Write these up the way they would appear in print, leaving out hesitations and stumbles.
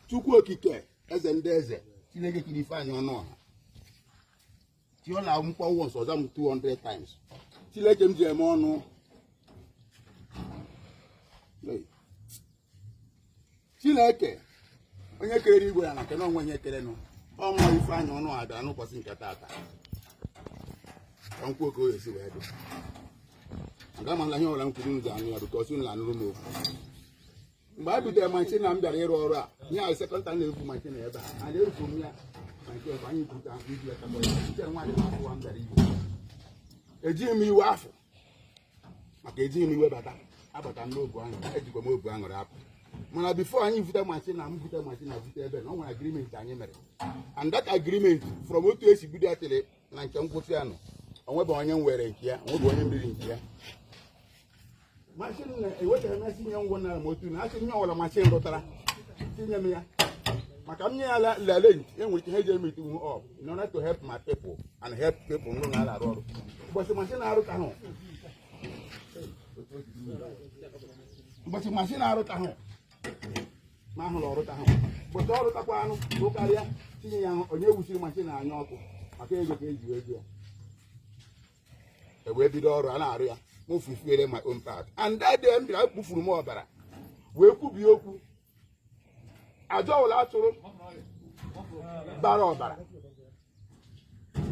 Chukwu Okike, eze ndị eze, Chineke kiri Ifeanyị Ọnụọha tiola mkpọ once, ọza m 200 times. Chineke m ji eme ọnụ. Chineke onye kere igwe ya na nke na onwe ihe kerenụ ọmụ Ifeanyị Ọnụọha bịara n'ụbọchị nke taata ka m kwuo ka o esi wee dị. Aga m ala ihe ọbụla m kwuru unu ga-anụ ya, because unu na-anụrụ m okwu. Mgbe a butere machine na m bịara ịrụ ọrụ a, ihe a second time na-ebu machine ebe a, a na-efu m ya na nke ebe anyị bute ahụ iji ekakọ ya nke nwaanyị na-afụwa m bịara ibu. Ejighị m iwe afọ maka ejighị m iwe bata, abata m n'obu aṅụrị, ejikwa m obu aṅụrị apụ. Mana before anyị bute machine na m bute machine na bute ebe na ọ nwere agreement anyị mere, and that agreement from otu esi bido ya tịrị na nke nkwụsị ya nọ, onwebe onye m were nke ya, onwebe onye m riri nke ya. Machine na-ewetara m tinye ngwọ nara m otu na asị nye ọbụla machine rụtara tinye m ya maka m nye ya lele enwere ike ha eji eme itinwu up in order to help my people and help people ndị na-arụ ọrụ. Ụbọchị machine arụtahụ, ụbọchị machine arụtahụ ma ahụrụ ọrụtahụ, ụbọchị ọ rụtakwa anụ rụkarịa tinye ya ahụ, onye wusiri machine anya ọkụ maka ego ka eji wee ya e wee bido ọrụ a na-arụ ya. M fulfilled my own part, and that day m bịara kpufuru m ọbara wee kwubie okwu aja ọbụla atụrụ bara ọbara,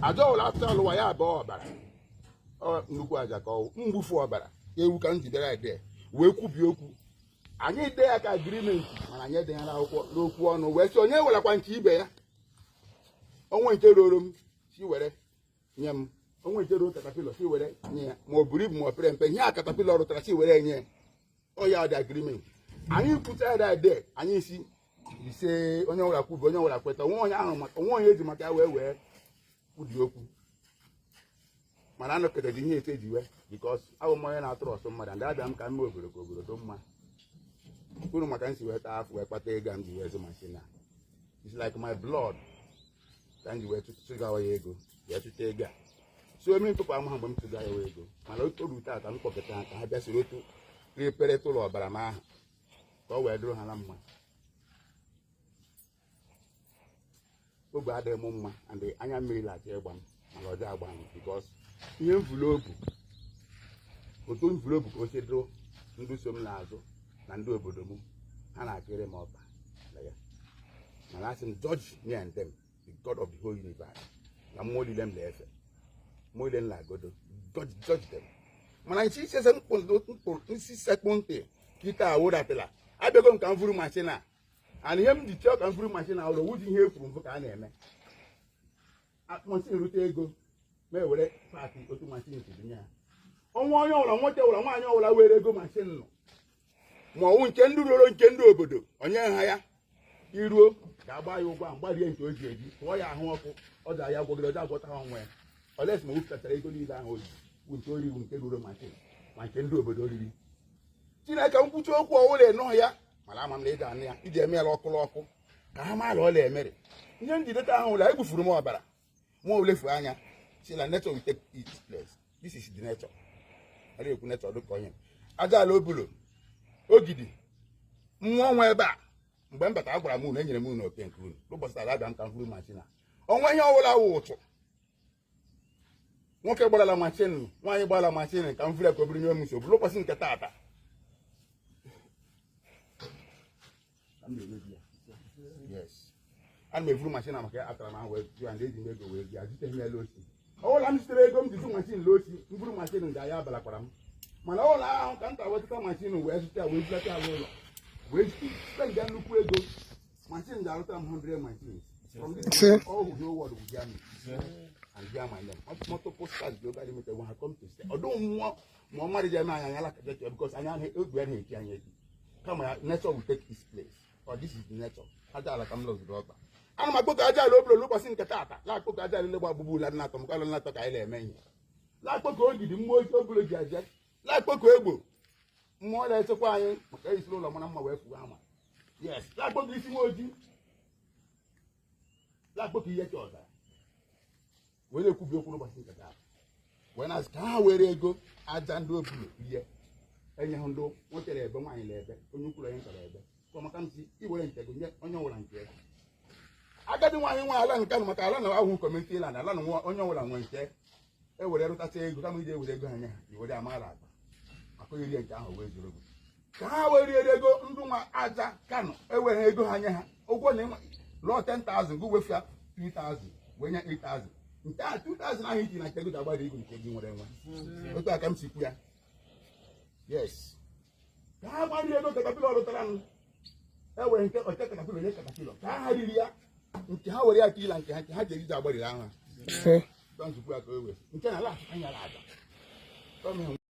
aja ọbụla atụrụ alụwa ya abụọ ọbara, ọ nnukwu aja ka ọwụ mgbufu ọbara ewu ka m jidere ede wee kwubie okwu. Anyị dee ya ka agreement, mana anyị edenyere akwụkwọ n'okwu ọnụ wee sị onye werakwa nke ibe ya, onwe nke ruoro m si were nye m, onwe nke ruo caterpillar si were nye ya, ma ọ buru ibu ma ọ pere mpe, ihe a caterpillar rụtara si were nye ya. Ọ ya dị agreement anyị kwucha ya de anyị si ise onye ọbụla kwubi, onye ọbụla kweta, onwe onye ahụ maka onwe onye eji maka ya wee wee kwubi okwu. Mana anọketeghị ihe etu eji wee, because abụ m onye na-atụrụ ọsọ mmadụ, and abịa m ka m mee obodo ka obodo dị mma kwuru maka nsi wee taa afọ wee kpata ego a m ji wee zụ machine a. It's like my blood ka m ji wee tụgawa ya ego wee tụta ego a. So many people amaghị mgbe m tụga ya ego, mana o ruru taata m kpọkọta ha ka ha bịa soro otu repere ụlọ ọbara m ahụ ka ọ wee dụrụ ha na mma. Obi adịghị m mma and anya mmiri na-achọ ịgba m, mana ọjọọ agba m because ihe mvulobu otu mvulobu ka o si dụrụ ndị so m n'azụ na ndị obodo m ha na-achịrị m ọkpa na ya. Mana asị m judge me and them, the God of the whole universe, na mmụọ niile m na-efe, mmụọ niile m na-agodo, God judge them. Mana nsi nsi sekpụ ntị kịta awụdatịla abịago m ka m vuru machine a, and ihe m ji chọọ ka m vuru machine a ụlọ wuji ihe e kwuru mbụ ka a na-eme machine rute ego ma ewere paakị otu machine si dunye ha. Ọnwa onye ọbụla nwoke ọbụla nwaanyị ọbụla were ego machine nọ ma ọwụ nke ndị ruru nke ndị obodo onye ha ya iruo ka agba ya ụgwọ ahụ gbarie nke o ji eji tụọ ya ahụ ọkụ ọ ga ya gwọgide ọjọọ agwọta ha onwe ya oles ma wupụtachara ego niile ahụ o ji bụ nke oriri nke ruru machine ma nke ndị obodo oriri. Chineke nkwuchi okwu ọwụla ịnụ ya, mana ama m na ị ga-anụ ya iji eme ya ọkụ ọkụ ka ha maa na ọ na-emere ihe njideta ahụ ụlọ egbufuru m ọbara mụ olefu anya si na nature will take its place. This is the nature. A na-ekwu nature dịka onye aja ala obulo ogidi mmụọ nwa ebe a. Mgbe m bata agwara m unu enyere m unu oke nke unu n'ụbọchị taa abịa m ka m vuru machine a. Onwe ihe ọbụla wụ ụtụ nwoke gbarala machine nwaanyị gbarala machine ka m vuru ya ka o buru nye m nsogbu n'ụbọchị nke taata. Yes, ana m evuru machine maka ya atara m ahụ wee jụọ ndị eji m ego wee bịa zite m ya osi ọwụla m zitere ego m ji zụ machine l'osi m buru machine nga ya abalakwara m, mana ụlọ ahụ ka m ta wetụta machine wee zụta ya wee zụta ya ụlọ wee spend ya nnukwu ego machine ga-arụta m 100 machines from this all who know what will hear me and hear my name. Multiple Stars Global Limited when I come to stay ọdụ mmụọ ma ọ mmadụ ji eme anyị anya lakaja because anyị anaghị egwu ya na-eti anyị eti kama ya nature will take its place or this is the nature. Aja ala ka m lọzuru ọkpa ana m akpọkọ aja ala obere n'ụbọchị nke taata na-akpọkọ aja ala gba agbụgbụ ụla nnatọ m kalụ nnatọ ka anyị na-eme ihe na-akpọkọ ogidi mmụọ oji obere ji aja na-akpọkọ egbo mmụọ na-echekwa anyị maka esiri ụlọ mara mma wee fuo ama. Yes, na-akpọkọ isi nwa ojii na-akpọkọ ihe ka ọzara wee na-ekwubi okwu n'ụbọchị nke taata wee na-asị ka ha were ego aja ndị obulo ihe enye ha ndị nwoke na ebe nwaanyị na ebe onye ukwu na onye nta na ebe maka m si iwere nke gị nye onye ọbụla nke. Anyị nwe ala nke nụ, maka ala na ahụ community land, ala na nwe onye ọbụla nwe nke ewere rụtacha ego. Kama iji ewere ego ha nye ha, iwere amara akpa maka iri nke ahụ wee zuru ego, ka ha wee rie ego. Ndị nwa aja Kano ewere ego ha nye ha ụgwọ na lụọ 10,000, gụ wefia 2,000 wee nye 8,000. Nke a 2,000 ahụ iji na nke ego ga-agbara igwe nke gị nwere enwe. Otu a ka m si kwu ya. Yes, ka ha gbarie ego caterpillar rụtara nụ, ewere nke oche caterpillar nye caterpillar, ka ha riri ya nke ha were ya ka ila nke ha, nke ha ji eriji agbariri ahụ ha. Nzukọ ya ka o wee nke na ala anya ala aja.